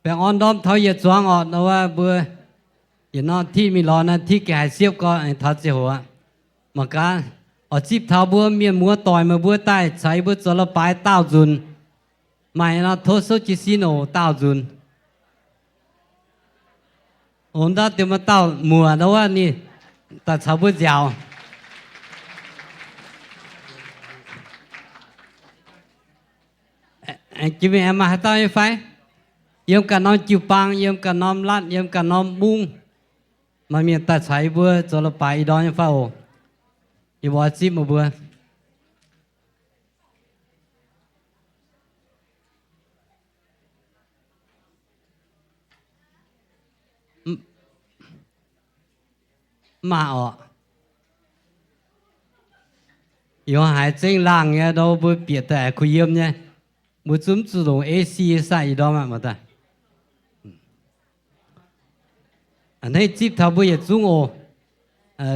Baengh orn ndorm taux yietc zuangx orqc, nor wuov mbuo yietc norm tiqv mingh lorz naaiv tiqv gengh haiz siepv gorx aengx taux ziangh hoc. Mangc gaax, oix zipv taux mbuo mienh muoz doic meih mbuo daaih caux yie mbuo zoux la'baaix daauh nzunc. Maaih nor tov souv jiez sin oc, daauh nzunc. Ov, ndau deix maaih dauh muoc nor wuov ninh daaih caux mbuo nziaauc. Jiex mingh aengx maaih haaix dauh nyei fai? Yiem ganh norm jiu-baang, yiem ganh norm laatv, yiem ganh norm mungv, maaih mienh daaih caux yie mbuo zoux la'baaix ih ndorm nyei fai oc? Yie mbuo oix zipv meih mbuo. Mv maaih orqc. Yie haiz zengv laangh nyei, ndau mbuo bieqc daaih kuh yiem nyei. Mbuo zungv mv zuqc longc A C saah ih ndorm aqv, mangc daaih. A'hneiv zipv taux mbuo yietc zungv oc.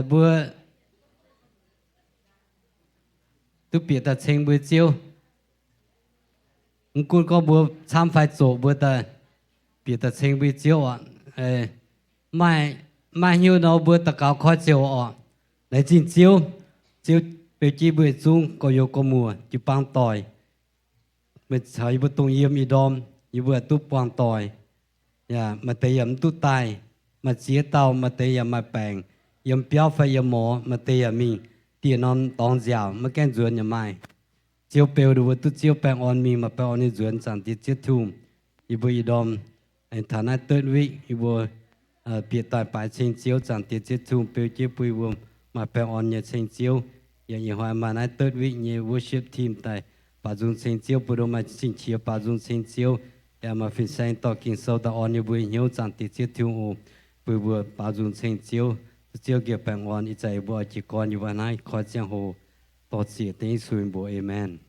Mbuo duqv bieqc daaih ceng mbuo Ziouv. Mv gunv gorngv mbuo camv fai zoqc, mbuo daaih bieqc daaih ceng mbuo Ziouv oc. Maaih, maaih hnyouv nor mbuo daux gaux koi ziouc oc. Laengz zingh Ziouv. Ziouv beu jienv mbuo yietc zungv gorx-youz gorx-muoc, jiu-baang doic. Meih caux yie mbuo dongh yiem ih ndorm, yie mbuo duqv buangh doic. Yaac maaih deix yaac mv duqv daaih, maaih ziex dauh, maaih deix yaac maaih baengc, yiem biauv fai yiem morz, maaih deix yaac mingh dieh norm dorngx nziaauc, maiv gaengh nzuonx yaac maaih. Ziouv beu ninh mbuo duqv Ziouv baengh orn mingh, maaih baengh orn nyei nzuonx, Zaangc Diex Ziouv Tin-Hungh. Yie mbuo ih ndorm aengx taux naaiv third week, yie mbuo bieqc daaih baaix ceng Ziouv, Zaangc Diex Ziouv Tin-Hungh beu jienv bun yie mbuo maaih baengh orn nyei ceng Ziouv. Yaac ih hnoi maaih naaiv third week nyei worship team daaih baaux nzung ceng Ziouv, bun ninh maaih cing-qiex baaux nzung ceng Ziouv. Yaac maaih fin-saeng dorh Ging-Sou daaih orn yie mbuo hnyouv, Zaangc Diex Ziouv Tin-Hungh, bun yie mbuo baaux nzung ceng Ziouv. Tov Ziouv njiec baengh orn ih zanc yie mbuo oix jiez gorn yie mbuo naaiv koi ziangh hoc. Dor-ziec dengv Yesu nyei mbuox, aamen.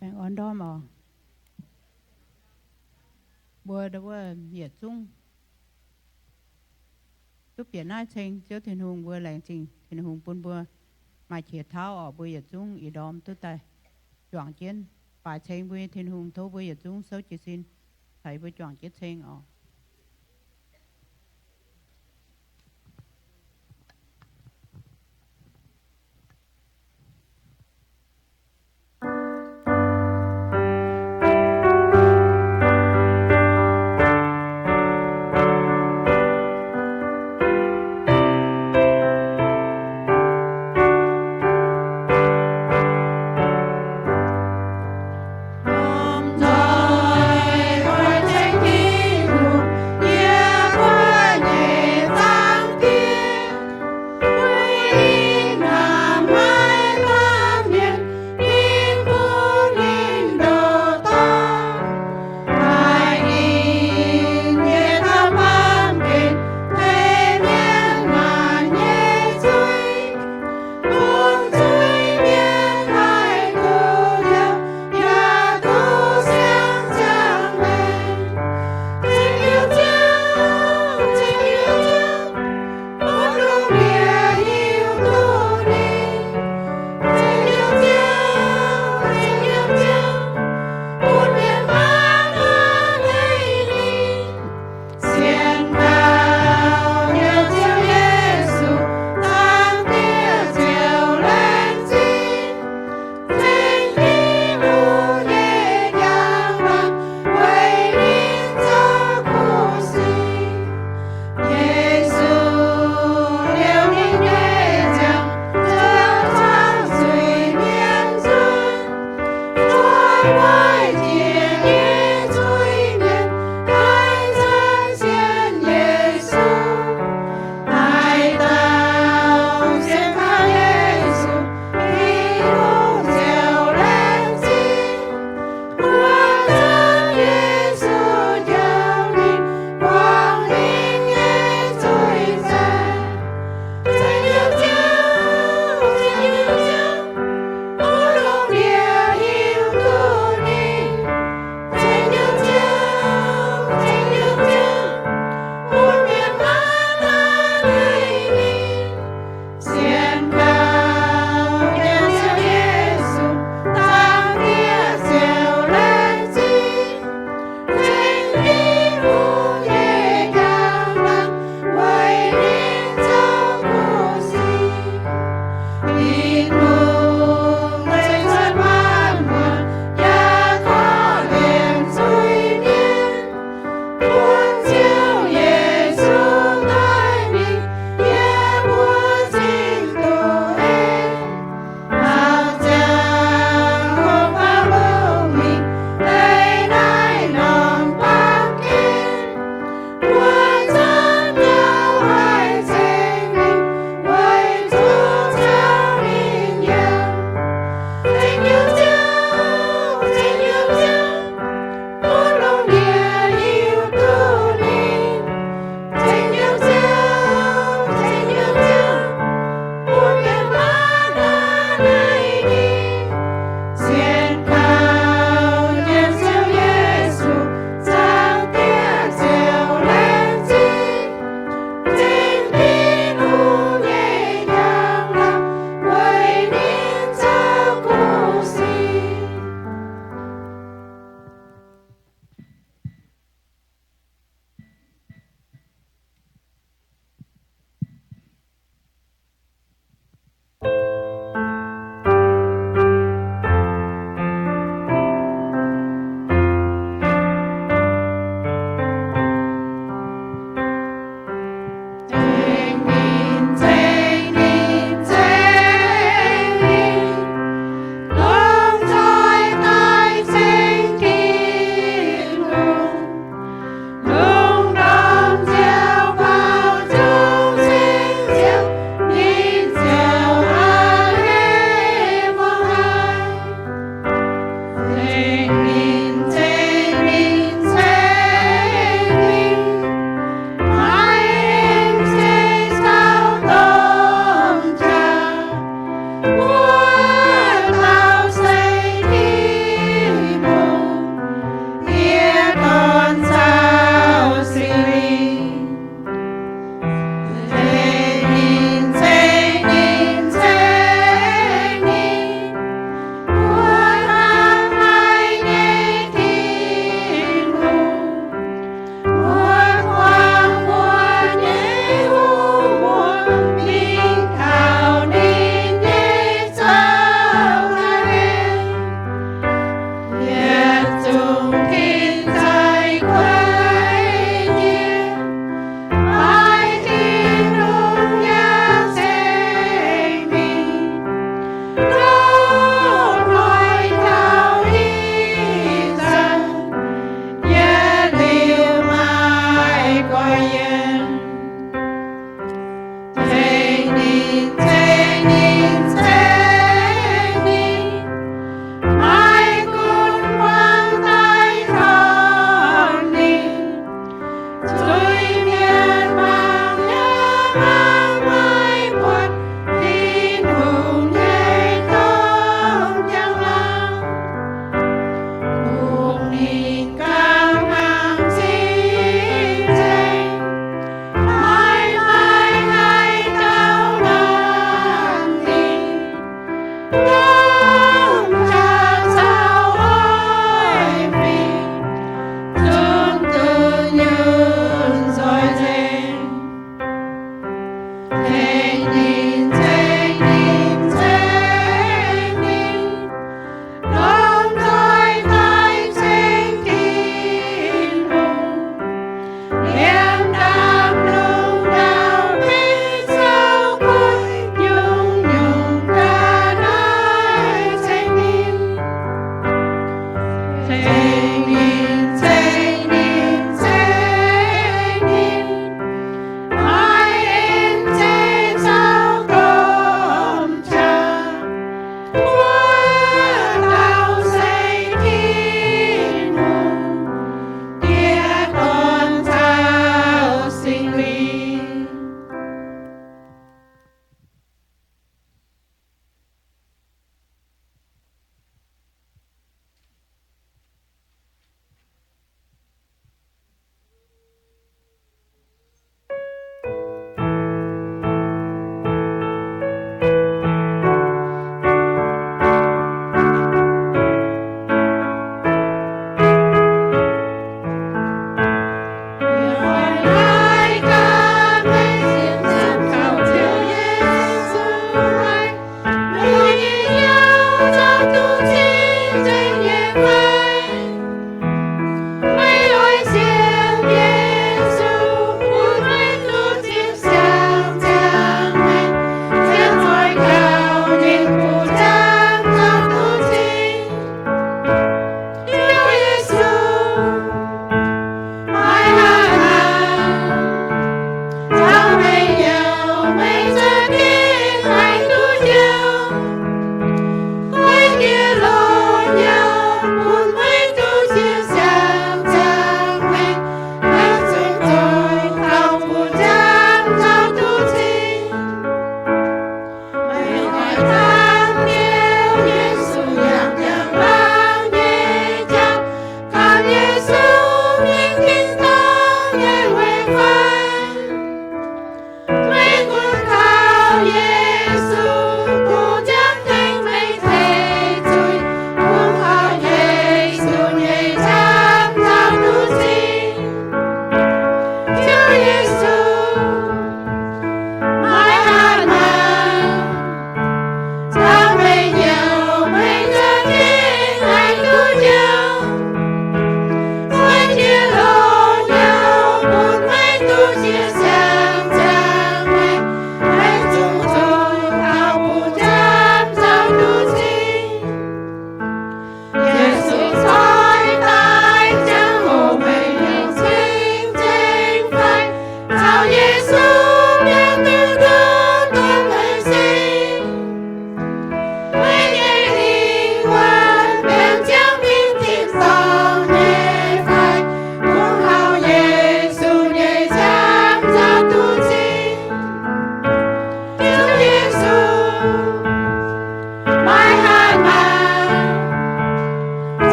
Baengh orn ndorm oc. Mbuo wuov yietc zungv duqv bieqc naaiv ceng Ziouv Tin-Hungh, mbuo laengz zingh Tin-Hungh bun mbuo maaih qiex tauv oc. Mbuo yietc zungv ih ndorm duqv daaih juangc jienv baaix ceng mbuo nyei Tin-Hungh. Tov mbuo yietc zungv souv jiez sin caux yie mbuo juangc jienv ceng oc.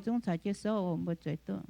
zungv caux jienv souv oc. Mbuo zueiz duqv.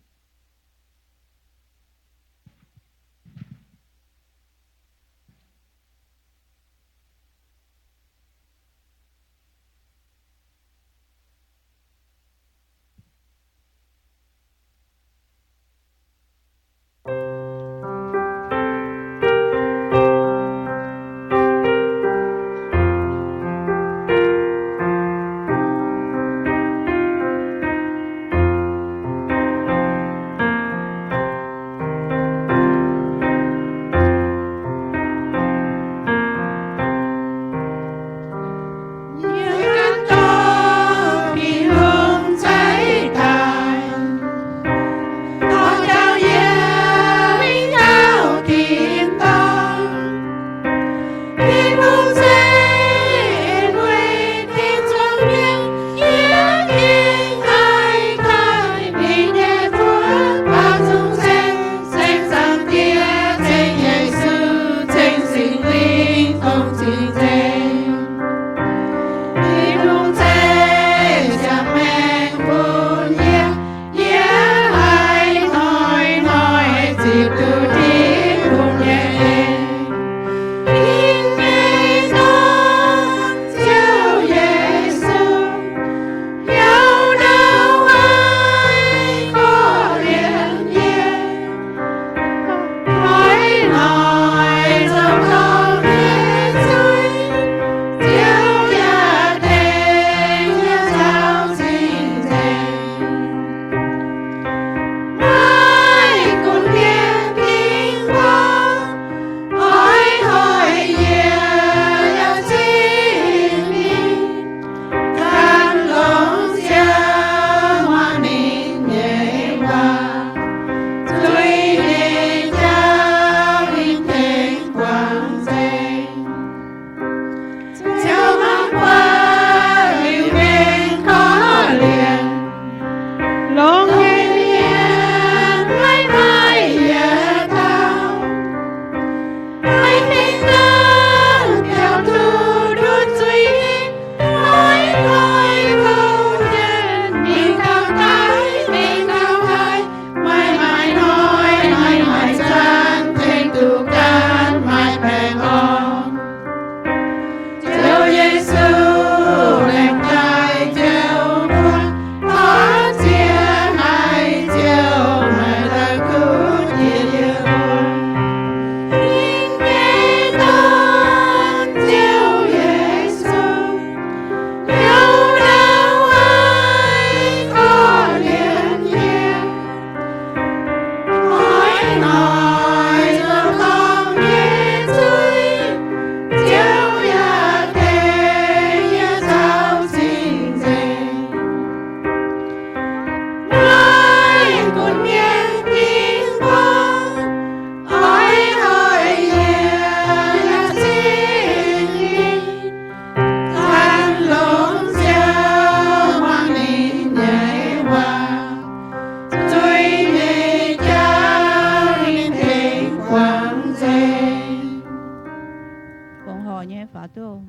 Fongc horc nyei faaux duqv.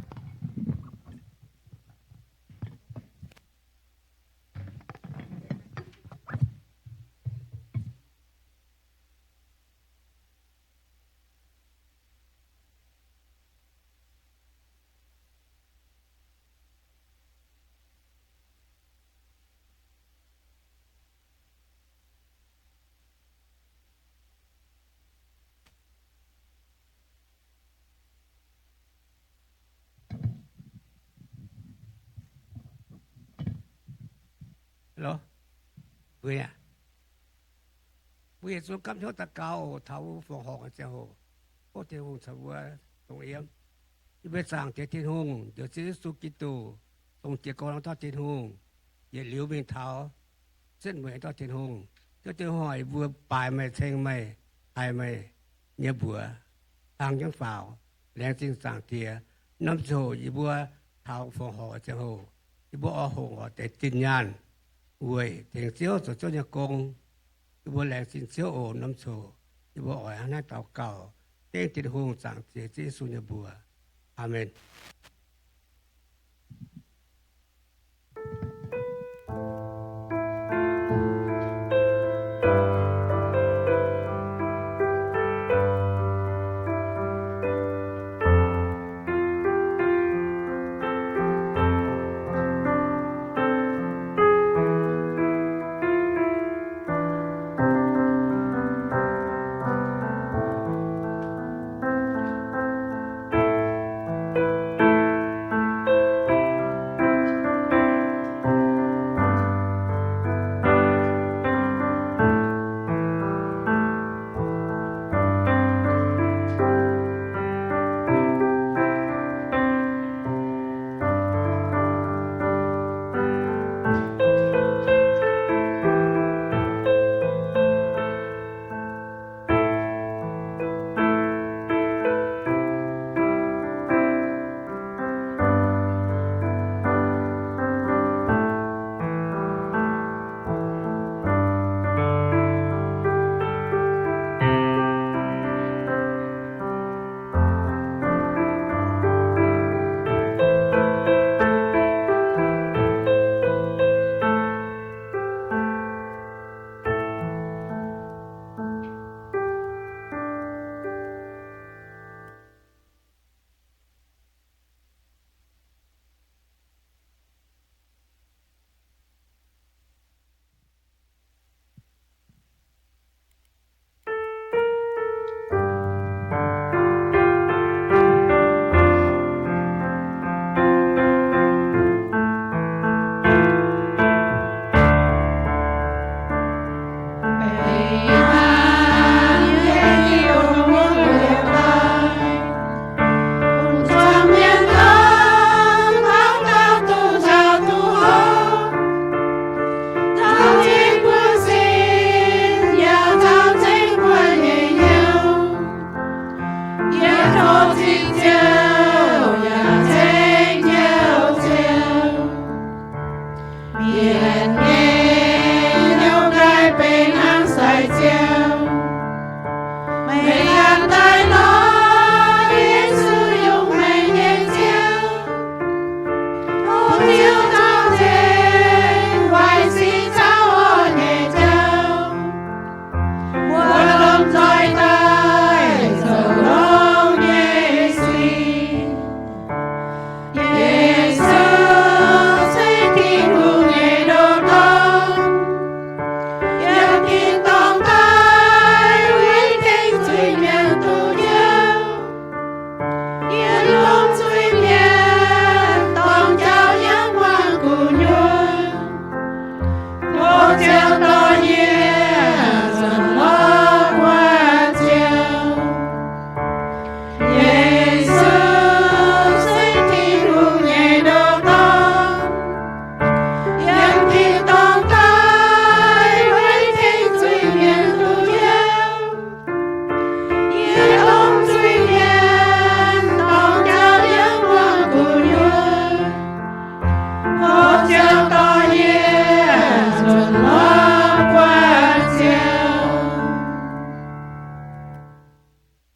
Mbuo yietc zungv gapv hnyouv daux gaux oc. Taux fongc horc ziangh hoc, tov Tin-Hungh caux mbuo dongh yiem. Yie mbuo Zaangc Diex Tin-Hungh, njoux Ziouv Yesu Giduc, dongh jiez gorn dauh Tin-Hungh, yietc liuz mingh taux setv mueiz dauh Tin-Hungh. Ziouv Tin-Hungh, yie mbuo baaix meih, ceng meih, taaih meih nyei mbuox, hlang jienv faaux. Laengz zingh Zaangc Diex, norm ziangh hoc yie mbuo taux fongc horc ziangh hoc, yie mbuo oix hoqc horc deix zinh nyaanh weic tengx Ziouv zoux Ziouv nyei gong. Yie mbuo laengz zingh Ziouv oc. Norm ziangh hoc yie mbuo oix hnangv naaiv daux gaux, dengv Tin-Hungh Zaangc Diex Ziouv Yesu nyei mbuox. Aamen.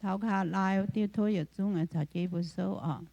Taux nqa'haav laai wuov diuh tov yietc zungv caux jienv mbuo souv oc.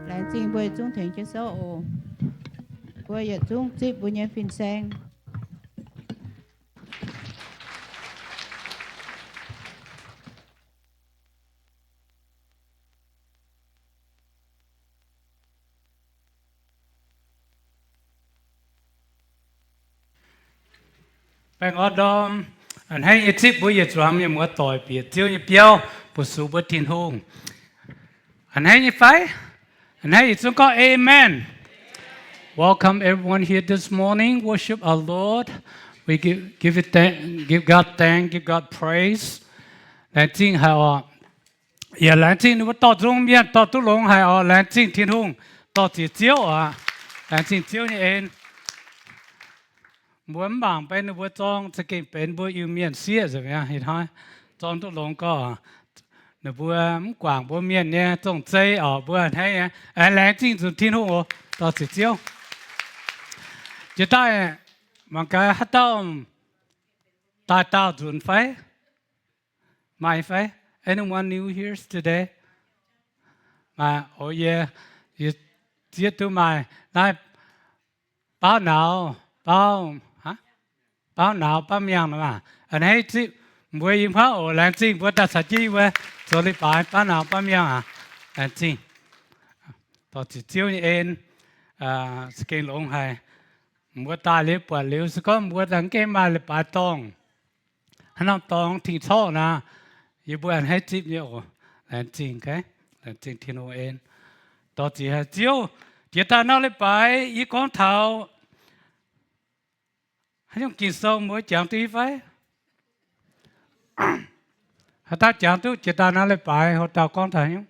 Laengz zingh mbuo yietc zungv tengx jienv souv oc. Mbuo yietc zungv zipv mbuo nyei fin-saeng. Baengh orn ndorm, a'hneiv nyei zipv mbuo yietc zuangx mienh muoz-doic bieqc Ziouv nyei biauv, fu-sux mbuo Tin-Hungh. A'hneiv nyei fai? A'hneiv yietc zungv gorngv amen. Welcome everyone here this morning. Worship our Lord. We give, give it thank, give God thank, give God praise. Laengz zingh haic oc. Yaac laengz zingh ninh mbuo dorh nzung mienh dorh duqv longx haic oc. Laengz zingh Tin-Hungh, dorh ziex Ziouv oc. Laengz zingh Ziouv nyei en. Mbuo mv mangc beiv ninh mbuo zorng za'gengh benx mbuo Iu-Mienh sieqv nzengc mi'aqv. Ih hnoi zorng duqv longx gorx, ninh mbuo mv guangc mbuo mienh nyei zong-zei oc. Mbuo a'hneiv nyei, aengx laengz zingh nzunc Tin-Hungh oc. Dorh ziex Ziouv. Jiex daaih mangc gaax haaix dauh daaih daauh nzunc fai? Maaih fai? Anyone new here today? Maaih, o yie, yie zieqv duqv maaih naaiv. Baauv Nauz, Baauv, Baauv Nauz, Baauv Miangh nor maah. A'hneiv zipv mbuo i hmuangv oc. Laengz zingh mbuo daaih caux jienv yie mbuo zoux leiz-baaix, Baauv Nauz, Baauv Miangh aac. Laengz zingh. Dorh ziex Ziouv nyei en, za'gengh longx haic. Mbuo daaih liuz buatc liuz se gorngv mbuo daaih mv gaengh maaih leiz-baaix dorngh, haaix norm dorngx tengx corc nor, yie mbuo a'hneiv zipv nyei oc. Laengz zingh, laengz zingh Tin-Hungh en. Dorh ziex haic Ziouv. Jiex daaih nor leiz-baaix yie gorngv taux haaix nyungc Ging-Sou, mbuo jangx duqv fai? Haaix dauh jangx duqv jiex daaih nor leiz-baaix hoc dauh gorngv taux haaix nyungc?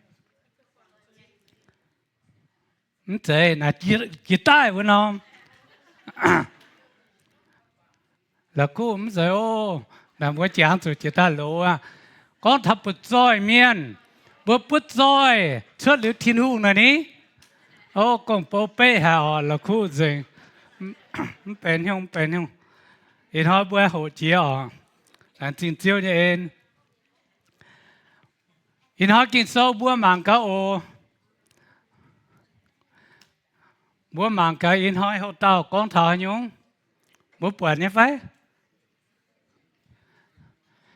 Mv zeiz naaic, jiex daaih wuov norm. La'kuqv mv zeiz oc. Naaic mbuo jangx zuqc jiex daaih loz aqv. Gorngv taux butv-zoih mienh, Mbuo butv zoih cuotv liuz Tin-Hungh naaic ni? O, gong-bou beqv haic oc, la'kuqv nzengc. Mv benx nyungc, mv benx nyungc. Ih hnoi mbuo hoqc jiex oc. Laengz zingh Ziouv nyei en. Ih hnoi Ging-Sou mbuo mangc gaax oc. Mbuo mangc gaax ih hnoi hoc dauh gorngv taux haaix nyungc. Mbuo buatc nyei fai?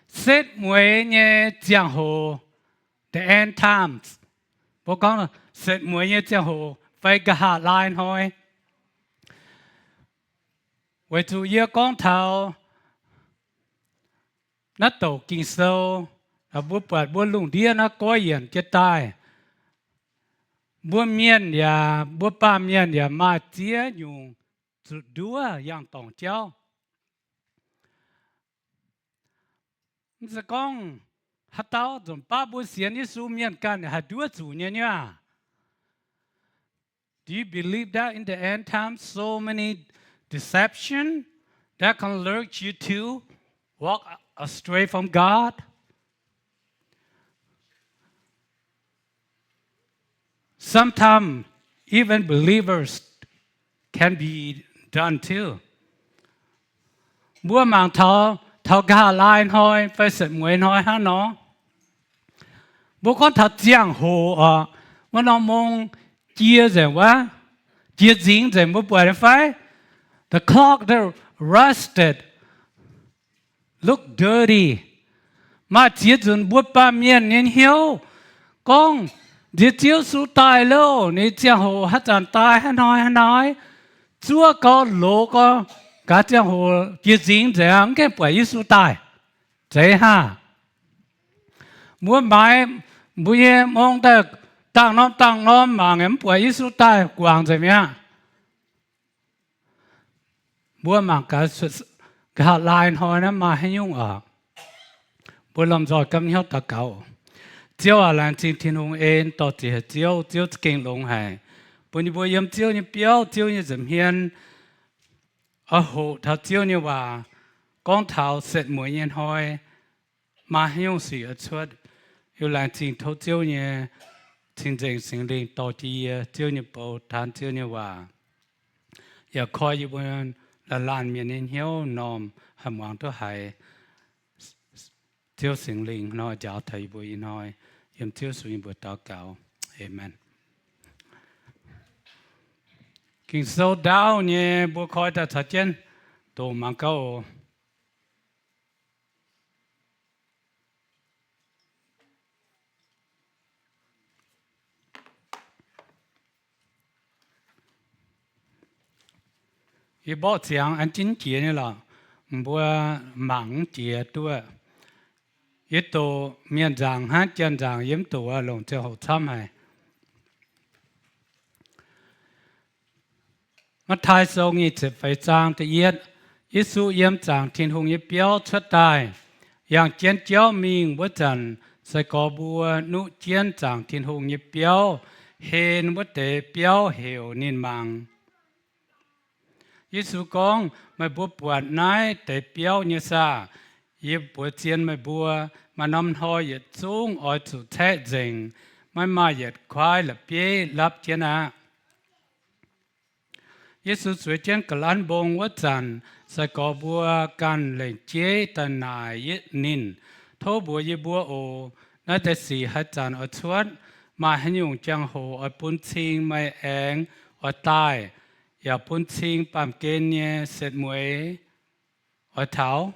Setv mueiz nyei ziangh hoc, the end times. Mbuo gorngv setv mueiz nyei ziangh hoc fai nqa'haav laai hnoi. Weic zuqc yie gorngv taux naaiv douc Ging-Sou, mbuo buatc mbuo lungh ndiev naaiv goiv yienc jienv daaih. Mbuo mienh yaac, mbuo baamh mienh yaac maaih ziex nyungc zuqc nduov yangh dorngc jauv. Mv zeiz gorngv haaix dauh nzunc baav mbuo sienx Yesu mienh ganh haih nduov zuqc nyei nyuav. Do you believe that in the end time so many deception that can lure you to walk astray from God? Sometimes even believers can be done too. Mbuo mangc taux, taux nqa'haav laai hnoi fai setv mueiz hnoi hnangv nor. Mbuo gorngv taux ziangh hoc oc, wuov norm mong jiex nzengc wuov, jiex nzingx nzengc, mbuo buatc nyei fai? The clock that rusted look dirty. Maaih ziex nzunc mbuo baamh mienh nyei hnyouv gorngv, nziex Ziouv Yesu daaih loh, ninh ziangh hoc haaix zanc daaih, haaix hnoi haaix hnoi, zuov gau, loz gau, gaax ziangh hoc jiex nzingx nzengc, mv gaengh buatc Yesu daaih. Zeiz haah? Mbuo maaiz mbuo nyei mong daaih dangh norm dangh norm mangc, mv buatc Yesu daaih guangc nzengc mi'aqv. Mbuo mangc gaax nqa'haav laai hnoi naaiv maaih haaix nyungc oc. Mbuo lomh nzoih gapv hnyouv daux gaux. Ziouv aac, laengz zingh Tin-Hungh en, dorh ziec haic Ziouv, Ziouv za'gengh longx haic, bun yie mbuo yiem Ziouv nyei biauv, Ziouv nyei nza'hmien, oix hoqc taux Ziouv nyei waac gorngv taux setv mueiz nyei hnoi maaih haaix nyungc sic oix cuotv. Yie laengz zingh tov Ziouv nyei cing-nzengc Singx Lingh dorh jienv yie, Ziouv nyei bou, taanx Ziouv nyei waac, yaac koi yie mbuo laanh laanh mienh nyei hnyouv m'normh haih muangx duqv haiz Ziouv Singx Lingh nor njaaux taux yie mbuo ih hnoi. Yiem Ziouv Yesu nyei mbuox daux gaux, aamen. Ging-Sou ndaauv nyei mbuo koi daaih caux jienv doqc mangc gaax oc. Yie mborqv ziangx an jienv jiex nyei lorqc, mbuo mangc mv jiex duqv. Yie doqc mienh nzaangc hnangv janx nzaangc, yie mv doqc longc ziangh hoc camv haic. Matv^taai Sou nyic ziepc feix zaang da'yietv. Yesu yiem zaangc Tin-Hungh nyei biauv cuotv daaih, yangh jienv jauv mingh wuov zanc, sai-gorx mbuo nuqv jienv zaangc Tin-Hungh nyei biauv, hlen wuov deix biauv heuc ninh mangc. Yesu gorngv, Meih mbuo buatc naaiv deix biauv nyei saah? Yie mbuox zien meih mbuo, maaih norm hnoi yietc zungv oix zuqc caeqv nzengc, maiv maaih yietc kuaaiv la'bieiv lapv jienv aqv. Yesu zueiz jienv ga'lanv mbong wuov zanc, sai-gorx mbuo ganh lengc jeiv daaih naaic ninh, Tov mbuox yie mbuo oc. Naaiv deix sic haaix zanc oix cuotv? Maaih haaix nyungc jangx-hoc oix bun cing meih aengx oix daaih, yaac bun cing baamh gen nyei setv mueiz oix taux?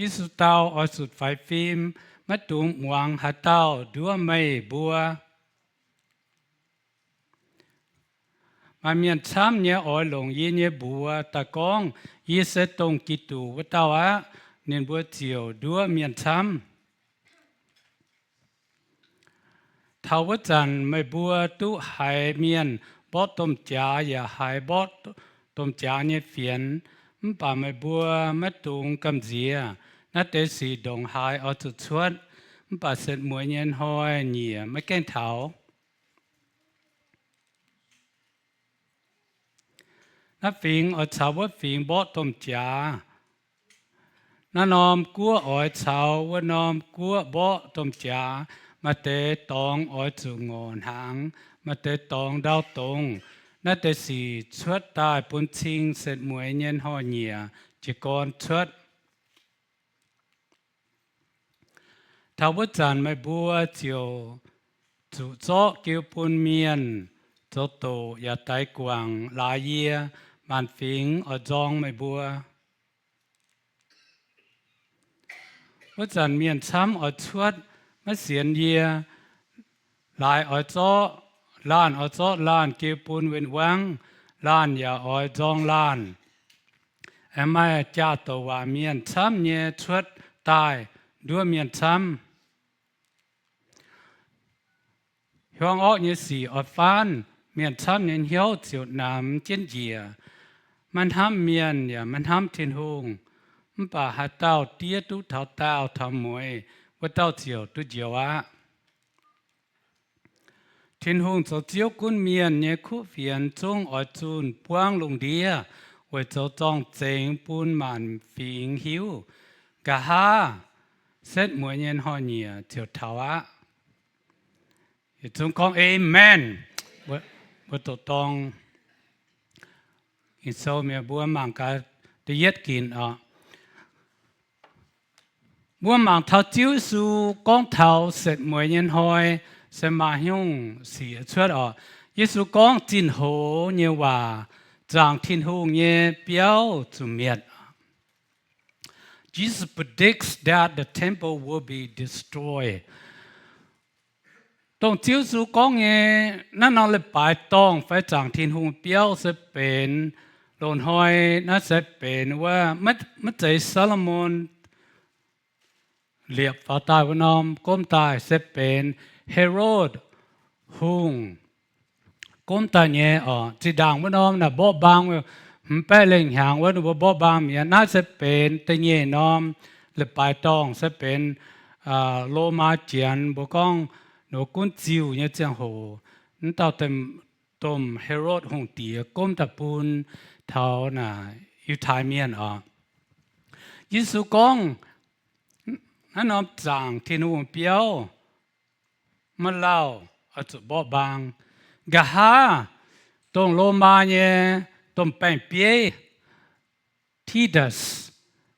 Yesu dau, Oix zuqc faix fim, maiv dungx muangx haaix dauh nduov meih mbuo. Maaih mienh camv nyei oix longc yie nyei mbuox daaih gorngv, Yie se dongh Giduc wuov dauh aqv. Ninh mbuo ziouc nduov mienh camv. Taux wuov zanc meih mbuo duqv haiz mienh mborqv domh jaax yaac haiz mborqv domh jaax nyei fienx, mv baac meih mbuo maiv dungx gamh nziex. Naaiv deix sic ndongc haaix oix zuqc cuotv, mv baac setv mueiz nyei hnoi nyiec maiv gaengh taux. Naaiv fingx oix caux wuov fingx mborqv domh jaax. Naaiv norm guoqv oix caux wuov norm guoqv mborqv domh jaax. Maaih deix dorngx oix zuqc ngorc hnaangx, maaih deix dorngx ndau dongz. Naaiv deix sic cuotv daaih bun cing setv mueiz nyei hnoi-nyieqc jiez gorn cuotv. Taux wuov zanc meih mbuo ziouc zuqc zorqv jiu bun mienh zoux doqc yaac daix guangc laaix yie, maanc fingx oix nzorng meih mbuo. Wuov zanc mienh camv oix cuotv, maiv sienx yie. Laaix oix zorqv, laanh oix zorqv laanh jiu bun win-wangv, laanh yaac oix nzorng laanh. Aengx maaih jaa-douc waac mienh camv nyei cuotv daaih nduov mienh camv. Hiuang orqv nyei sic oix faanv, mienh camv nyei hnyouv ziouc namx jienv njiec. Maiv hnamv mienh yaac maiv hnamv Tin-Hungh. Mv baac haaix dauh diev duqv taux daauh taux mueiz, wuov dauh ziouc duqv njoux aqv. Tin-Hungh zoux Ziouv gunv mienh nyei kuv fienx zungv oix zunh buangv lungh ndiev weic zoux zorng-zengx bun maanc fingx hiuv. Nqa'haav setv mueiz nyei hnoi-nyieqc ziouc taux aqv. Yietc zungv gorngv Amen. Mbuo doqc dorng Ging-Sou mienh mbuo mangc gaax da'yietv ginc oc. Mbuo mangc taux Ziouv Yesu gorngv taux setv mueiz nyei hnoi se maaih nyungc sic cuotv oc. Yesu gorngv zinh hoz nyei waac, zaangc Tin-Hungh nyei biauv zuqc mietc. Jesus predicts that the temple will be destroyed. Dongh Ziouv Yesu gorngv nyei naaiv norm leiz-baaix dorngh fai zaangc Tin-Hungh biauv se benx loz-hnoi naaiv se benx wuov, maiv zeiz Saa^lo^morn liepc faaux daaih wuov norm gomv daaih se benx Herod Hungh gomv daaih nyei oc. Zinh ndaangc wuov norm naaic mborqv mbaang, hmz baeqv lengh hnyangx wuov ninh mbuo mborqv mbaang mi'aqv. Naaiv se benx da'nyeic norm leiz-baaix dorngh se benx Lomaa Janx, mbuo gorngv ninh mbuo gunv ziuh nyei ziangh hoc, mv dauh domh Herod Hungh diex gomv daaih bun taux naaic Yiutai Mienh oc. Yesu gorngv naaiv norm zaangc Tin-Hungh biauv maiv lauh oix zuqc mborqv mbaang. Nqa'haav dongh Lomaa nyei domh baeng-bieiv Titus,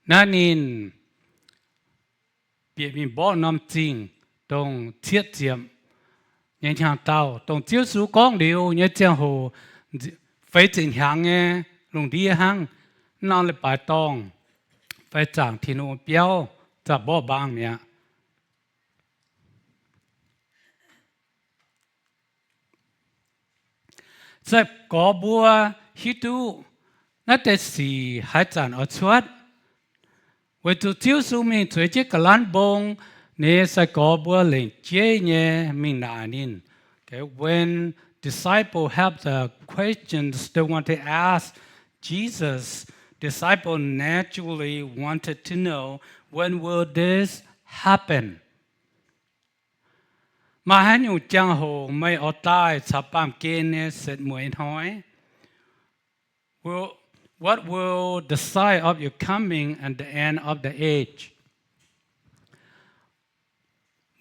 naaiv ninh bieqc mingh mborqv norm zingh, dongh cietv ziepc nyei hnyangx-daauh, dongh Ziouv Yesu gorngv liuz nyei ziangh hoc, feix ziepc hnyangx nyei lungh ndiev hnangv, mv norm leiz-baaix dorngh fai zaangc Tin-Hungh biauv zaah mborqv mbaang mi'aqv. Sai-gorx mbuo hiuv duqv naaiv deix sic haaix zanc oix cuotv. Weic zuqc Ziouv Yesu mingh zueiz jienv ga'lanv mbong, ninh nyei sai-gorx mbuo lengc jeiv nyei mingh naaic ninh. Okay, when disciple have the questions they want to ask Jesus, disciple naturally wanted to know, when will this happen? Maaih haaix nyungc jangx-hoc meih oix daaih caux baamh gen nyei setv mueiz hnoi? Will, what will the sign of your coming and the end of the age?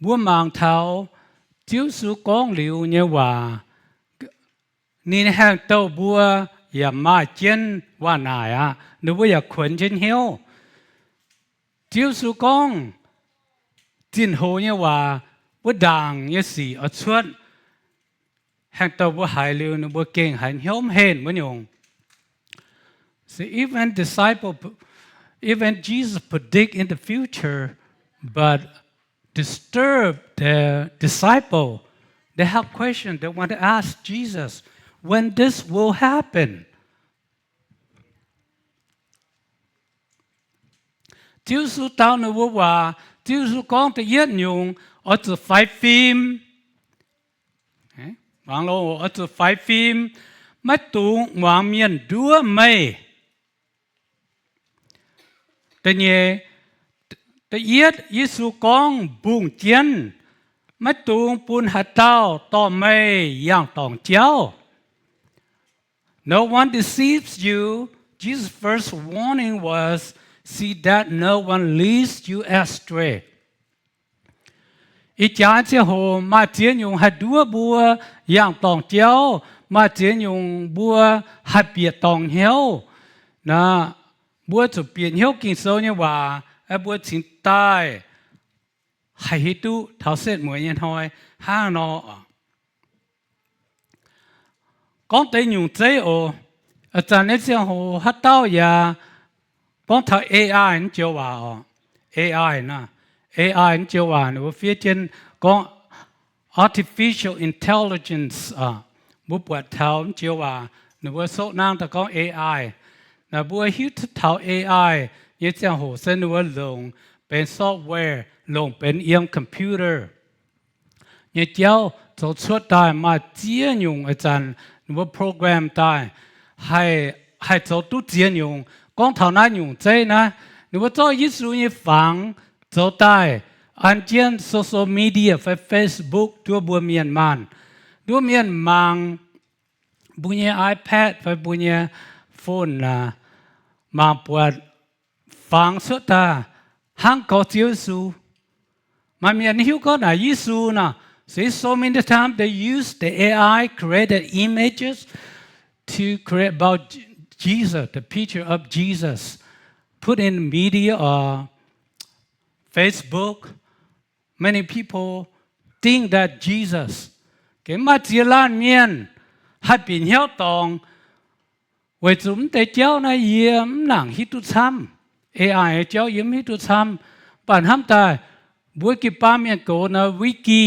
Mbuo mangc taux Ziouv Yesu gorngv liuz nyei waac, ninh haengh douh mbuo yaac maaih jienv waac naaic aqv. Ninh mbuo yaac kuonx jienv hnyouv. Ziouv Yesu gorngv zinh hoz nyei waac, wuov ndaangc nyei sic oix cuotv. Haengh douh mbuo haiz liuz, ninh mbuo gengh haiz hnyouv mv henh wuov nyungc. See, even disciple, even Jesus predict in the future, but disturb the disciple. They have question. They want to ask Jesus when this will happen. Ziouv Yesu dau ninh mbuo waac, Ziouv Yesu gorngv da'yietv nyungc, oix zuqc faix fim. Muangx loh, oix zuqc faix fim, maiv dungx muangx mienh nduov meih. Da'nyeic, da'yietv, Yesu gorngv mbungh jienv, maiv dungx bun haaix dauh dorh meih yangh dorngc jauv. No one deceives you. Jesus' first warning was, See that no one leads you astray. Ih jaax ziangh hoc maaih ziex nyungc haih nduov mbuo yangh dorngc jauv, maaih ziex nyungc mbuo haih bieqc dorngc hnyouv. Naaiv, mbuo zuqc bieqc hnyouv Ging-Sou nyei waac, mbuo cingx daaih haih hiuv duqv taux setv mueiz nyei hnoi hnangv nor. Gorngv deix nyungc zeiv oc. Ih zanc nyei ziangh hoc haaix dauh yaac gorngv taux A I naaiv joux waac oc. A I naaiv, A I naaiv joux waac ninh mbuo fiev jienv gorngv artificial intelligence. Mbuo buatc taux naaiv joux waac ninh mbuo soqv nangv daaih gorngv A I. Naaiv mbuo hiuv duqv taux A I nyei ziangh hoc se ninh mbuo longc benx software, longc benx yiem computer nyei jauv zoux cuotv daaih maaih ziex nyungc ih zanc ninh mbuo program daaih haih zoux duqv ziex nyungc. Gorngv taux naaiv nyungc zeiv naaiv, ninh mbuo zorqv Yesu nyei fangx zoux daaih an jienv social media fai Facebook nduov mbuo mienh maanh. Nduov mienh mangc mbuo nyei iPad fai mbuo nyei phone aah, mangc buatc fangx cuotv daaih hnangv gorx Ziouv Yesu. Maaih mienh hiuv gorngv naaic Yesu nor, see, so many times they use the A I created images to create about Jesus, the picture of Jesus, put in media or Facebook. Many people think that Jesus, maaih ziex laanh mienh haih bieqc hnyouv dorngc weic zuqc mv deix jauv naaiv yie mv nangc hiuv duqv camv. A I jauv yie mv hiuv duqv camv. Mv baac hnamv daaih mbuo jiu-baang mienh gox naaiv Wiki,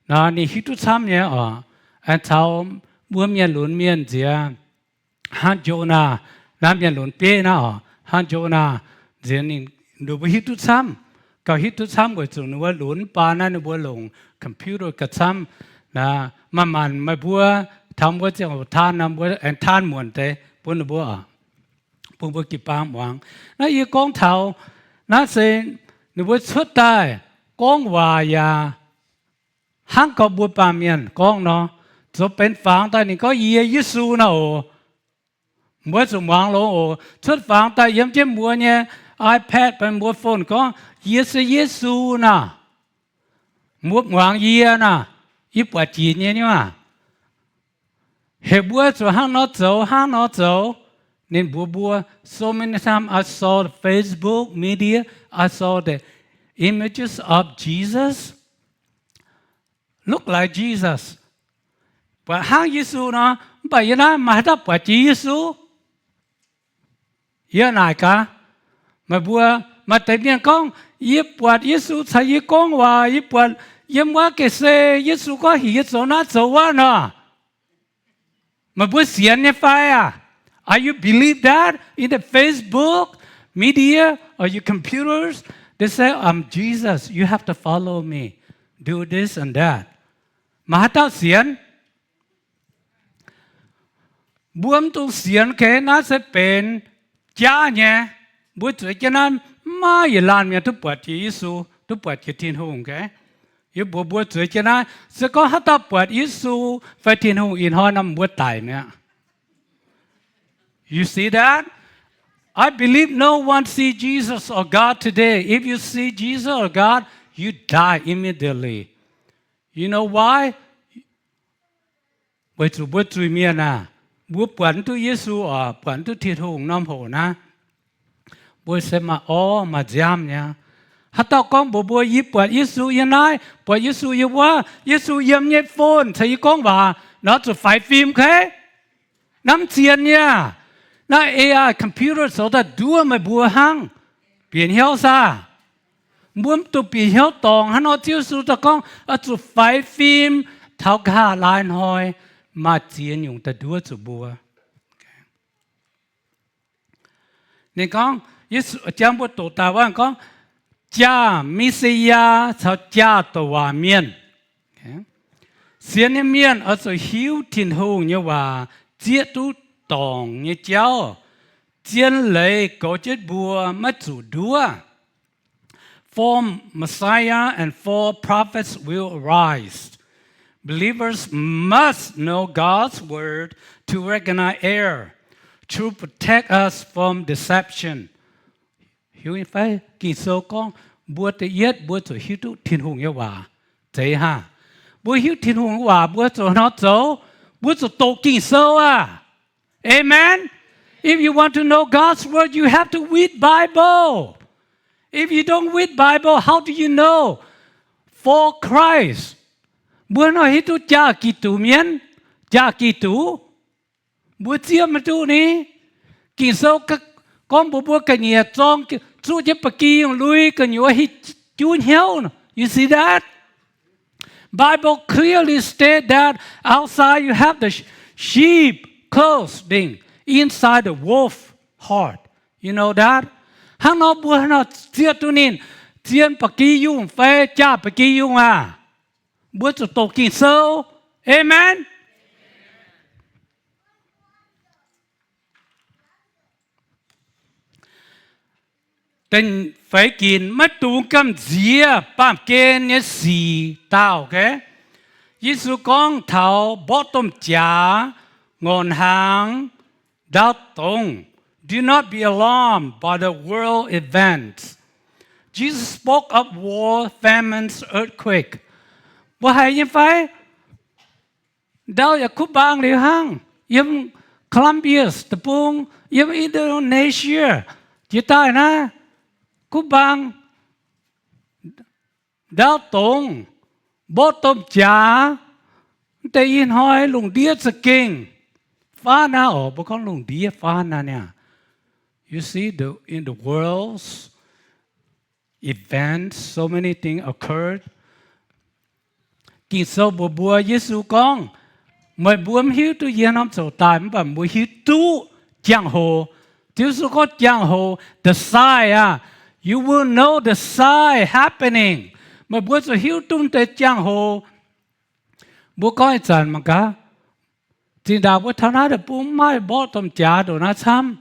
naaiv ninh hiuv duqv camv nyei oc. Aengx caux mbuo mienh lunx mienh nziex, hnangv Jonah, naaiv mienh lunx bieiv naaiv oc, hnangv Jonah nziex ninh, ninh mbuo hiuv duqv camv. Gauh hiuv duqv camv weic zuqc ninh mbuo lunx mv baac naaiv ninh mbuo longc computer gauh camv. Naaiv manc-manc meih mbuo taux mbuo ziangh hoc taan nor, mbuo aengx taan muonc deix bun ninh mbuo, bun mbuo jiu-baang muangx. Naaiv yie gorngv taux naaiv se ninh mbuo cuotv daaih gorngv waac yaac hnangv gorngv mbuo baamh mienh gorngv nor, zoux benx fangx daaih ninh gorngv, Yie Yesu naaiv oc. Mbuo zuqc muangx longx oc. Cuotv fangx daaih yiem jienv mbuo nyei iPad fai mbuo phone gorngv, Yie se Yesu naaiv. Mbuo muangx yie naaiv, yie buatc jiex nyei nyuaah. Heuc mbuo zuqc hnangv nor zoux, hnangv nor zoux. Ninh mbuox mbuo, So many times I saw the Facebook media, I saw the images of Jesus. Look like Jesus. Buatc hnangv Yesu nor, mv baac yie naaiv maiv haaix dauh buatc jiex Yesu. Yie naaic gaax meih mbuo, maaih deix mienh gorngv, Yie buatc Yesu caux yie gorngv waac, yie buatc yiem wuov ga'sie, Yesu gorngv heuc yie zoux naaiv zoux wuov nor. Meih mbuo sienx nyei fai aqv? Are you believe that in the Facebook, media, or your computers? They say, I'm Jesus. You have to follow me. Do this and that. Maaih haaix dauh sienx? Mbuo mv dungx sienx, okay? Naaiv se benx jaav nyei. Mbuo zueiz jienv naaiv, maiv maaih yietc laanh mienh duqv buatc jiex Yesu, duqv buatc jiex Tin-Hungh, okay? Yie mbuox mbuo zueiz jienv naaiv, se gorngv haaix dauh buatc Yesu fai Tin-Hungh ih hnoi nor, mbuo daic mi'aqv. You see that? I believe no one see Jesus or God today. If you see Jesus or God, you die immediately. You know why? Weic zuqc mbuo zuiz-mienh aah, mbuo buatc mv duqv Yesu oc, buatc mv duqv Tin-Hungh norm hoc naaiv, mbuo se maaih orv maaih nziaamv nyei. Haaix dauh gorngv mbuox mbuo, Yie buatc Yesu yiem naaiv, buatc Yesu yiem wuov, Yesu yiem nyei phone caux yie gorngv waac nor, zuqc faix fim, okay? Naaiv mv zien nyei. Naaiv A I computer zoux daaih nduov meih mbuo hnangv. Bieqc hnyouv saah? Mbuo mv dungx bieqc hnyouv dorngc hnangv nor, Ziouv Yesu daaih gorngv oix zuqc faix fim taux nqa'haav laai hnoi maaih ziex nyungc daaih nduov zuqc mbuo. Ninh gorngv, Yesu jangx mbuo doqc daaih wuov gorngv, jaax Mi^se^yaa caux jaax douc waac mienh. Sienx nyei mienh oix zuqc hiuv Tin-Hungh nyei waac zieqv duqv dorngc nyei jauv. Zien leiz goux jienv mbuo maiv zuqc nduov. False Messiah and false prophets will arise. Believers must know God's word to recognize error, to protect us from deception. Hiuv nyei fai? Ging-Sou gorngv mbuo da'yietv mbuo zuqc hiuv duqv Tin-Hungh nyei waac. Zeiz haah? Mbuo hiuv Tin-Hungh nyei waac mbuo zuqc nor zoux, mbuo zuqc doqc Ging-Sou aqv. Amen. If you want to know God's word, you have to read Bible. If you don't read Bible, how do you know? For Christ, mbuo nor hiuv duqv jaa Giduc mienh, jaa Giduc, mbuo zieqv maiv duqv ni. Ging-Sou gorngv mbuox mbuo ga'nyiec zorng zuqv jienv ba'gi yungh lui gu'nyuoz hiuv juv hnyouv. You see that? Bible clearly state that outside you have the sheep clothing, inside the wolf heart. You know that? Hnangv nor mbuo nor zieqv duqv ninh zien ba'gi yungh fai jaa ba'gi yungh aqv, mbuo zuqc doqc Ging-Sou. Amen. Da'feix ginc, maiv dungx gamh nziex baamh gen nyei sic daauh. Yesu gorngv taux mborqv domh jaax, ngorc hnaangx, ndau dongz. Do not be alarmed by the world events. Jesus spoke of war, famines, earthquake. Mbuo haiz nyei fai? Ndau yaac kuv mbaang liuz hnangv, yiem Colombia deic-bung, yiem Indonesia, jiex daaih naaiv, kuv mbaang, ndau dongz, mborqv domh jaax, mv deix ih hnoi lungh ndiev za'gengh faanv naaiv oc. Mbuo gorngv lungh ndiev faanv naaiv niaa. You see, the, in the world's events, so many things occurred. Ging-Sou mbuox mbuo, Yesu gorngv, meih mbuo mv hiuv duqv yie norm ziouc daaih, mv baac mbuo hiuv duqv jangx-hoc. Ziouv Yesu gorngv jangx-hoc, the sign aqv. You will know the sign happening. Meih mbuo zuqc hiuv duqv deix jangx-hoc. Mbuo gorngv ih zanc mangc gaax, zinh ndaangc mbuo taux naaiv deic-bung mv maaih mborqv domh jaax ndongc naaiv camv.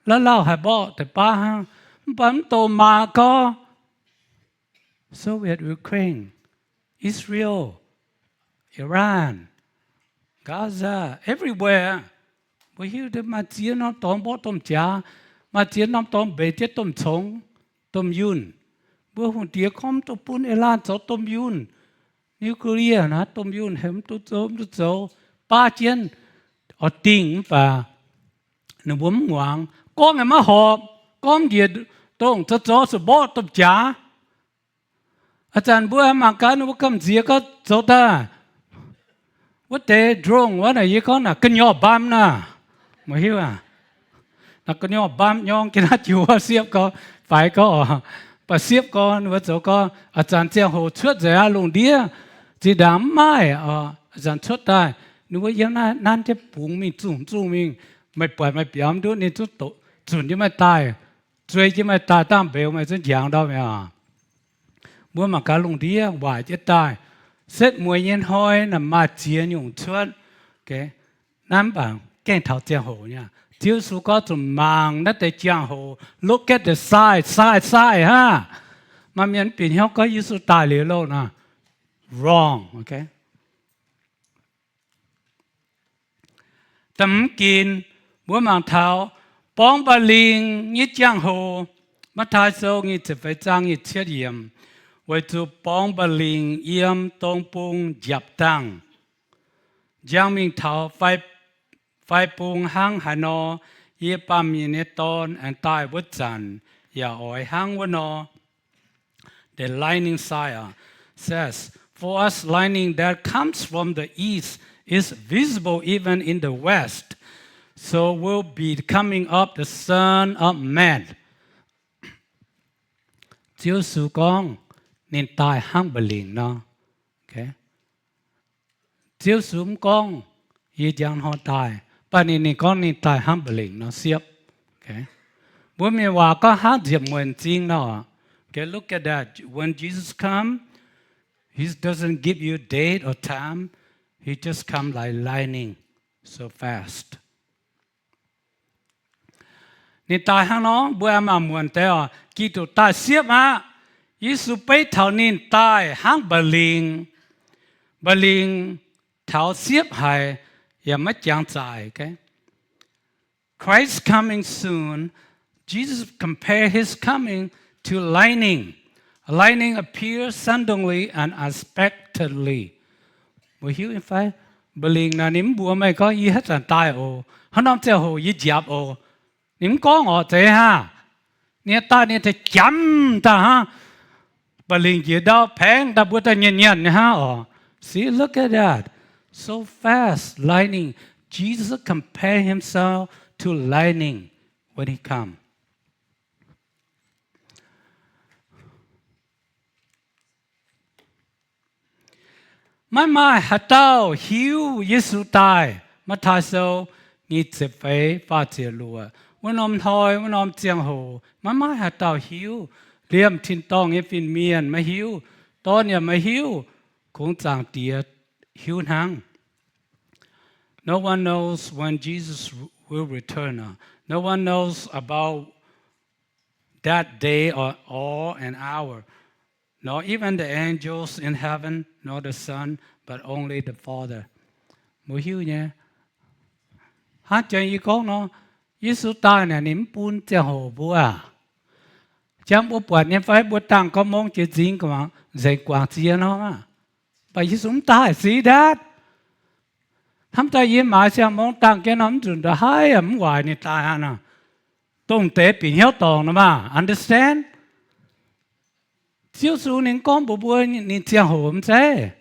Lauh lauh haiz mborqv deix baav hnangv, mv baac mv dongh maaz gorngv Soviet Ukraine, Israel, Iran, Gaza, everywhere. Mbuo hiuv duqv maaih ziex norm dorngx mborqv domh jaax, maaih ziex norm dorngx mbeix jienv domh congx, domh yunh. Mbuo hungh diex gorngv mv dungx bun eix laanh zoux domh yunh, nuclear naaiv domh yunh, heuc mv dungx zoux, mv dungx zoux, baav jienv oix dingh mv baac ninh mbuo mv muangx. Gorngv yaac maiv horpc, gorngv njiec dongh zoux zoux zuqc mborqv domh jaax. Ih zanc mbuo mangc gaax ninh mbuo gamh nziex gorngv zoux daaih wuov deix drone wuov naaic, yie gorngv naaic gu'nyuoz mbaan naaic, meih hiuv aac? Naaic gu'nyuoz mbaan nyorng jienv naaiv jiuc wuov siepv gorx, faix gorx oc. Mv baac siepv gorx ninh mbuo zoux gorngv ih zanc ziangh hoc cuotv nzengc aqv, lungh ndiev zinh ndaangc mv maaih, ih zanc cuotv daaih ninh mbuo yiem naaiv nanv jienv bungx mingh zungh zungh mingh, meih buatc meih biaux mv ndutv ninh zungv doqc zunc jienv meih daaih, zuei jienv meih daaih dangh mbeux meih zungv njangx ndau mi'aqv. Mbuo mangc gaax lungh ndiev waaic jienv daaih. Setv mueiz nyei hnoi naaic maaih ziex nyungc cuotv. Naaiv mv baac gengh taux ziangh hoc nyei. Ziouv Yesu gorngv zuqc mangc naaiv deix ziangh hoc, look at the sign, sign, sign hnangv. Maaih mienh mv bieqc hnyouv gorngv Yesu daaih liuz loh nor, wrong, okay? Da'hmz ginc, mbuo mangc taux borngz mba'lingc nyei ziangh hoc. Matv^taai Sou nyic ziepc feix zaang nyic cietv yiemc, weic zuqc borngz mba'lingc yiem dong bung njapc dangh, njang mingh taux fai bung hnangv haaix nor yie, Baamh Mienh nyei Dorn, aengx daaih wuov zanc yaac oix hnangv wuov nor. The lightning sign, uh, says, for us, lightning that comes from the east is visible even in the west. So will be the coming of the Son of Man. Ziouv Yesu gorngv ninh daaih hnangv mba'lingc nor. Ziouv Yesu mv gorngv yie njang hnoi daaih, mv baac ninh, ninh gorngv ninh daaih hnangv mba'lingc nor siepv. Mbuo mienh waac gorngv hnangv nziepc muonc m'zing nor. Okay, look at that. When Jesus come, he doesn't give you date or time. He just come like lightning, so fast. Ninh daaih hnangv nor, mbuo aengx mangc muonc deix oc. Giduc daaih siepv aqv. Yesu beiv taux ninh daaih hnangv mba'lingc. Mba'lingc taux siepv haic yaac maiv jangx zaic. Christ coming soon. Jesus compared his coming to lightning. Lightning appears suddenly and unexpectedly. Mbuo hiuv nyei fai? Mba'lingc naaic ninh mv mbuox meih gorngv, yie haaix zanc daaih oc, haaix norm ziangh hoc yie nziaapc oc. Ninh mv gorngv oc, zeiz hnangv. Ninh daaih ninh daaih jamv daaih hnangv. Mba'lingc njiec ndau paengv daaih mbuo daaih nyanc nyanc nyei hnangv oc. See, look at that. So fast, lightning. Jesus compared himself to lightning when he come. Maiv maaih haaix dauh hiuv Yesu daaih. Matv^taai Sou nyic ziepc feix faah ziepc luoqc. Wuov norm hnoi, wuov norm ziangh hoc maiv maaih haaix dauh hiuv. Liemh tin-dorngh nyei fin-mienh maiv hiuv, dorn yaac maiv hiuv, kungx Zaangc Diex hiuv hnangv. No one knows when Jesus will return. No one knows about that day or, or an hour, nor even the angels in heaven, nor the Son, but only the Father. Mbuo hiuv nyei. Hnangv jang yie gorngv nor, Yesu daaih naaic ninh mv bun ziangh hoc mbuo. Jang mbuo buatc nyei fai? Mbuo dangh gorngv mungv jiex nzingx, nzengc guangc ziex nor maah. Mv baac Yesu mv daaih, sic ndaatv. Hnamv daaih yie maaiz siang-mungv dangh jienv nor, mv nzunc ndongc haaix yaac mv waaic ninh daaih aqv nor. Dongh deix bieqc hnyouv dorngc nor maah. Understand? Ziouv Yesu ninh gorngv mbuox mbuo ninh ziangh hoc mv zeiz.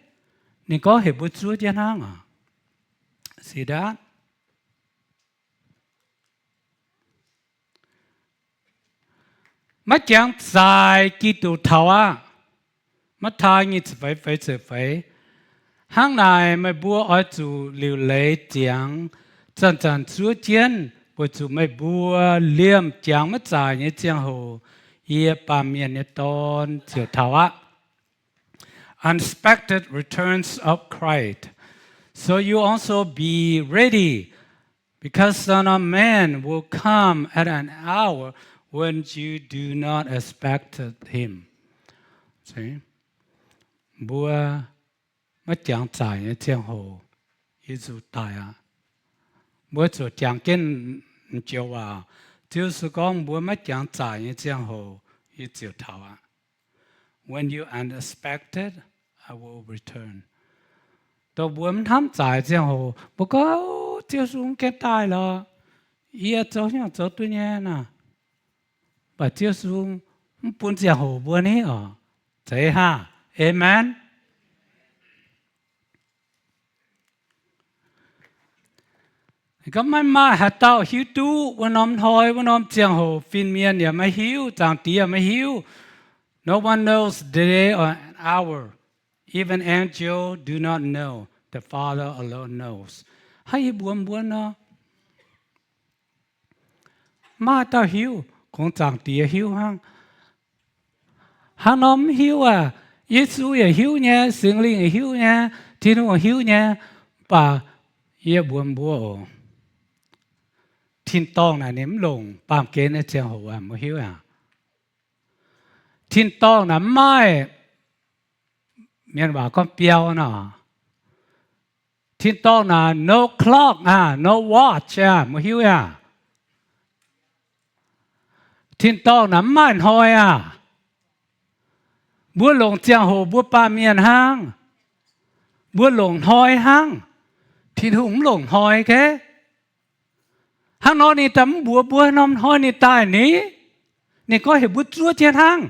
Ninh gorngv heuc mbuo zuov jienv hnangv oc. Sic ndaatv. Maiv jangx zaaix Giduc taux aqv. Matv^taai nyic ziepc feix feix ziepc feix. Hnangv naaic meih mbuo oix zuqc liuc leiz ziangx, zanc-zanc zuov jienv, weic zuqc meih mbuo liemh jangx maiv zaaic nyei ziangh hoc, yie, Baamh Mienh nyei Dorn, ziouc taux aqv. Unexpected returns of Christ. So you also be ready, because Son of Man will come at an hour when you do not expect him. Mbuo maiv jangx zaaic nyei ziangh hoc Yesu daaih aqv. Mbuo zuqc jangx jienv joux waac. Ziouv Yesu gorngv, mbuo maiv jangx zaaic nyei ziangh hoc yie ziouc taux aqv. When you unexpected, I will return. Dongh mbuo mv hnamv zaaic ziangh hoc, mbuo gorngv, Ziouv Yesu mv gaengh daaih lorqc, yie zoux hnyangx zoux duqv nyei naaic. Mv baac Ziouv Yesu mv bun ziangh hoc mbuo ni oc. Zeiz hnangv. Amen. Gorngv maiv maaih haaix dauh hiuv duqv wuov norm hnoi, wuov norm ziangh hoc. Fin-mienh yaac maiv hiuv, Zaangc Diex yaac maiv hiuv. No one knows the day or an hour. Even angels do not know. The Father alone knows. Hnangv yie mbuox mbuo nor, maaih dauh hiuv, kungx Zaangc Diex hiuv hnangv. Hnangv nor mv hiuv aqv. Yesu yaac hiuv nyei, Singx Lingh yaac hiuv nyei, Tin-Hungh hiuv nyei. Mv baac yie mbuox mbuo oc, tin-dorngh naaic ninh mv longc baamh gen nyei ziangh hoc aqv, mbuo hiuv aqv. Tin-dorngh naaic mv maaih, mienh waac gorngv biau nor. Tin-dorngh naaic no clock aqv, no watch aqv, mbuo hiuv aqv. Tin-dorngh naaic mv maaih hnoi aqv. Mbuo longc ziangh hoc mbuo baamh mienh hnangv. Mbuo longc hnoi hnangv. Tin-Hungh mv longc hnoi, okay? Hnangv nor ninh daaih mv mbuox mbuo norm hnoi ninh daaih ni. Ninh gorngv heuc mbuo zuov jienv hnangv,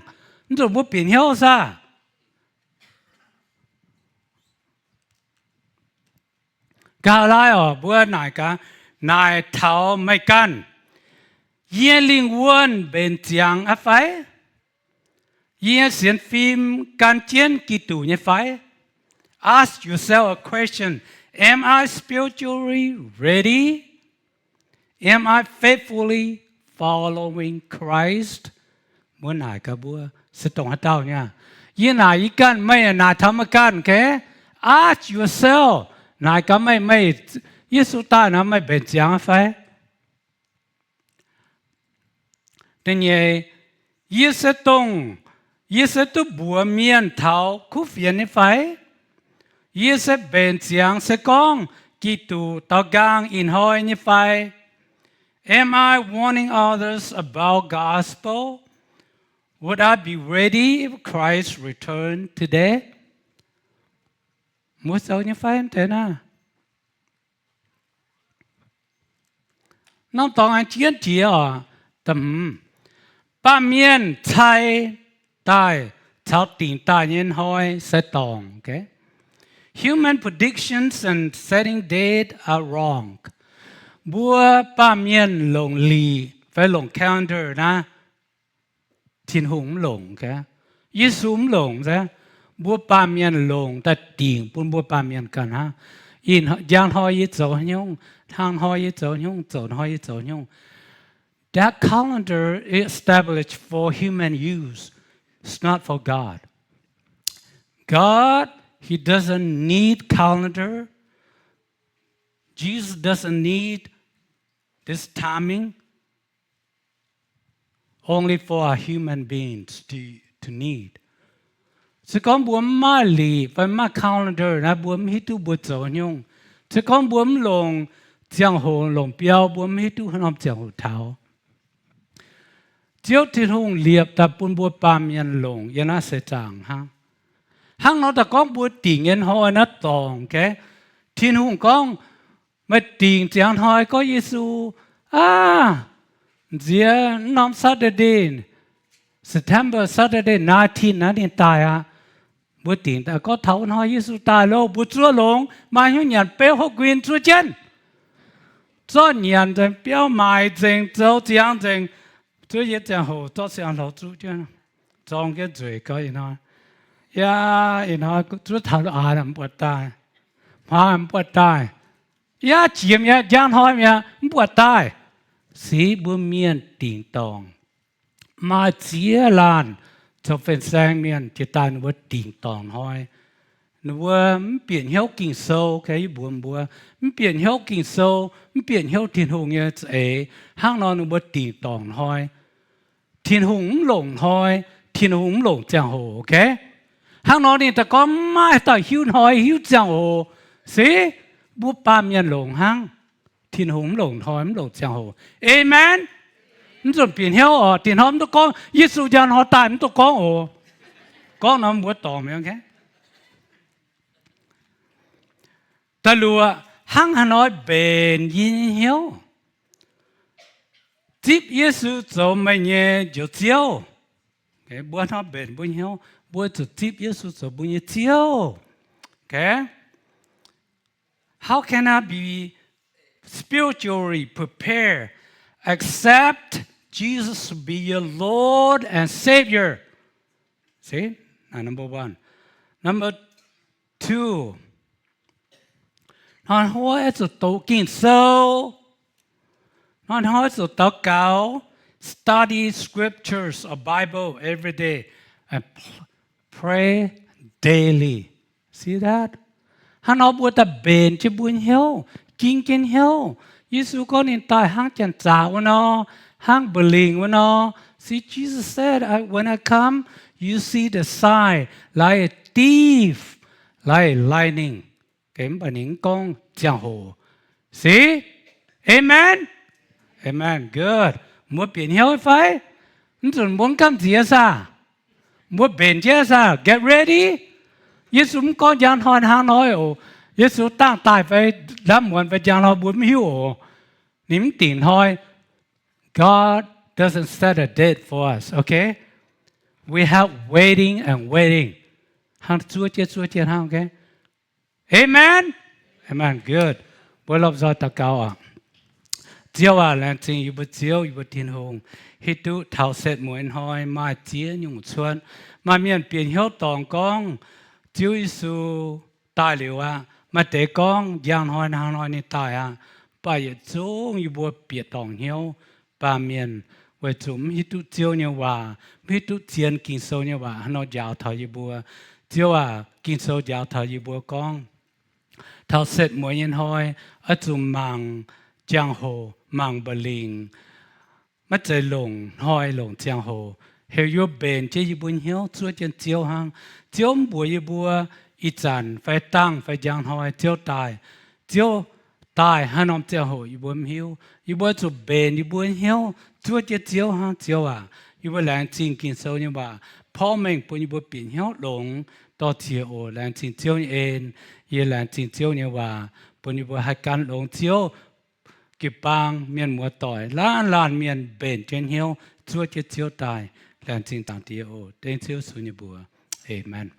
mv zuqc mbuo bieqc hnyouv saah. Ga'naaiv oc, mbuo naaic gaax, naaic taux meih ganh, yie nyei lingh wuonh mbenc ziangx aqv fai? Yie nyei sienx fim gan jienv Giduc nyei fai? Ask yourself a question. Am I spiritually ready? Am I faithfully following Christ? Mbuo naaic gaax mbuo se dongh haaix dauh nyei. Yie naaic yie ganh, meih naaic taux meih ganh, okay? Ask yourself, naaic gaax meih, meih, Yesu daaih nor meih mbenc ziangx fai? Da'nyeic, yie se dongh, yie se duqv mbuox mienh taux kuv fienx nyei fai? Yie se mbenc ziangx se gorngv Giduc daux nqaang ih hnoi nyei fai? Am I warning others about gospel? Would I be ready if Christ returned today? Mbuo zoux nyei fai deix naaiv? Norm dorngx aengx jienv jiex oc. Baamh mienh cai daaih caux dingc daaih nyei hnoi se dorngc. Human predictions and setting date are wrong. Mbuo baamh mienh longc lic fai longc calendar naaiv, Tin-Hungh mv longc. Yesu mv longc se, mbuo baamh mienh longc daaih dingc bun mbuo baamh mienh ganh hnangv. Ih njang hnoi yie zoux nyungc, hnangv hnoi yie zoux nyungc, zoux hnoi yie zoux nyungc. That calendar is established for human use. It's not for God. God, he doesn't need calendar. Jesus doesn't need this timing. Only for a human beings to, to need. Se gorngv mbuo mv maaih lic fai mv maaih calendar naaiv, mbuo mv hiuv duqv mbuo zoux nyungc. Se gorngv mbuo mv longc ziangh hoc longc biauv, mbuo mv hiuv duqv haaix norm ziangh hoc taux. Ziouv Tin-Hungh liepc daaih bun mbuo baamh mienh longc yiem naaiv seix zaangc hnangv. Hnangv nor daaih gorngv mbuo dingc nyei hnoi naaiv dorngc, Tin-Hungh gorngv, meih dingc ziangh hnoi gorngv Yesu, aav, nziex norm Saturday, September Saturday nineteen naaiv ninh daaih aqv. Mbuo dingc daaih gorngv taux wuov hnoi Yesu daaih loh, mbuo zuov longx, maaih hnyouv nyanc beuv hov guin zuov jienv. Zorqv nyanc nzengc, biauv maaic nzengc, zoux ziangx nzengc, zuov yietc ziangh hoc zorqv siang-hloux zuqv jienv, zorng jienv nzueic gau ih hnoi. Yaac ih hnoi zuov taux aax mv buatc daaih, hmaaix mv buatc daaih. Yaac jiex mi'aqv, njang hnoi mi'aqv, mv buatc daaih. Se mbuo mienh dingc dorngc. Maaih ziex laanh zoux fin-saeng mienh jiex daaih ninh mbuo dingc dorngc hnoi. Ninh mbuo mv bieqc hnyouv Ging-Sou, yie mbuox mbuo, mv bieqc hnyouv Ging-Sou, mv bieqc hnyouv Tin-Hungh nyei za'eix. Hnangv nor ninh mbuo dingc dorngc hnoi. Tin-Hungh mv longc hnoi, Tin-Hungh mv longc ziangh hoc, ok? Hnangv nor ninh daaih gorngv mv maaih dauh hiuv hnoi hiuv ziangh hoc. Se mbuo baamh mienh longc hnangv. Tin-Hungh mv longc hnoi mv longc ziangh hoc. Amen. Mv zuqc bieqc hnyouv oc. Dinh hnoi mv duqv gorngv Yesu njang hnoi daaih mv duqv gorngv oc. Gorngv nor mbuo dorngc mi'aqv. Da'luoqc, hnangv haaix nor mbenc yie nyei hnyouv? Zipv Yesu zoux meih nyei Njoux Ziouv. Mbuo hnangv mbenc mbuo hnyouv, mbuo zuqc zipv Yesu zoux mbuo nyei Ziouv. How can I be spiritually prepared? Accept Jesus to be your Lord and Savior. See? Number one. Number two. Hnoi-hnoi oix zuqc doqc Ging-Sou. Hnoi-hnoi oix zuqc daux gaux. Study scriptures or Bible every day and pray daily. See that? Hnangv nor mbuo daaih mbenc jienv mbuo hnyouv, ging jienv hnyouv. Yesu gorngv ninh daaih hnangv janx-zaqc wuov nor, hnangv mba'lingc wuov nor. See, Jesus said, I, when I come, you see the sign like a thief, like lightning. Mv baac ninh mv gorngv ziangh hoc. See? Amen? Amen. Good. Mbuo bieqc hnyouv fai? Mv zuqc mbuo mv gamh nziex saah? Mbuo mbenc jienv saah? Get ready. Yesu mv gorngv njang hnoi hnangv nor oc. Yesu dangh daaih fai ndamv muonz fai njang hnoi mbuo mv hiuv oc. Ninh mv dingc hnoi. God doesn't set a date for us, okay? We have waiting and waiting. Hnangv zuov jienv zuov jienv hnangv, okay? Amen. Amen. Good. Mbuo lomh nzoih daux gaux oc. Ziouv aac, laengz zingh yie mbuo Ziouv, yie mbuo Tin-Hungh, hiuv duqv taux setv mueiz hnoi maaih ziex nyungc cuotv. Maaih mienh bieqc hnyouv dorngc gorngv Ziouv Yesu daaih liuz aqv. Maaih deix gorngv njang hnoi hnangv hnoi ninh daaih aqv. Mv baac yietc zungv yie mbuo bieqc dorngc hnyouv, baamh mienh, weic zuqc mv hiuv duqv Ziouv nyei waac, mv hiuv duqv zien Ging-Sou nyei waac haaix nor njaaux taux yie mbuo. Ziouv aac, Ging-Sou njaaux taux yie mbuo gorngv, taux setv mueiz nyei hnoi oix zuqc mangc ziangh hoc, mangc mba'lingc, maiv zeiz longc hnoi longc ziangh hoc. Heuc yie mbuo mbenc jienv yie mbuo hnyouv zuov jienv Ziouv hnangv. Ziouv mv mbuox yie mbuo ih zanc fai dangh fai njang hnoi Ziouv daaih. Ziouv daaih haaix norm ziangh hoc yie mbuo mv hiuv. Yie mbuo zuqc mbenc yie mbuo hnyouv zuov jienv Ziouv hnangv. Ziouv aac, yie mbuo laengz zingh Ging-Sou nyei waac porv mengh bun yie mbuo bieqc hnyouv longx dorh ziex oc. Laengz zingh Ziouv nyei en. Yie laengz zingh Ziouv nyei waac bun yie mbuo haih gan longx Ziouv. Jiu-baang mienh muoz-doic laanh laanh mienh mbenc jienv hnyouv zuov jienv Ziouv daaih. Laengz zingh Zaangc Diex oc. Dengv Ziouv Yesu nyei mbuox, aamen.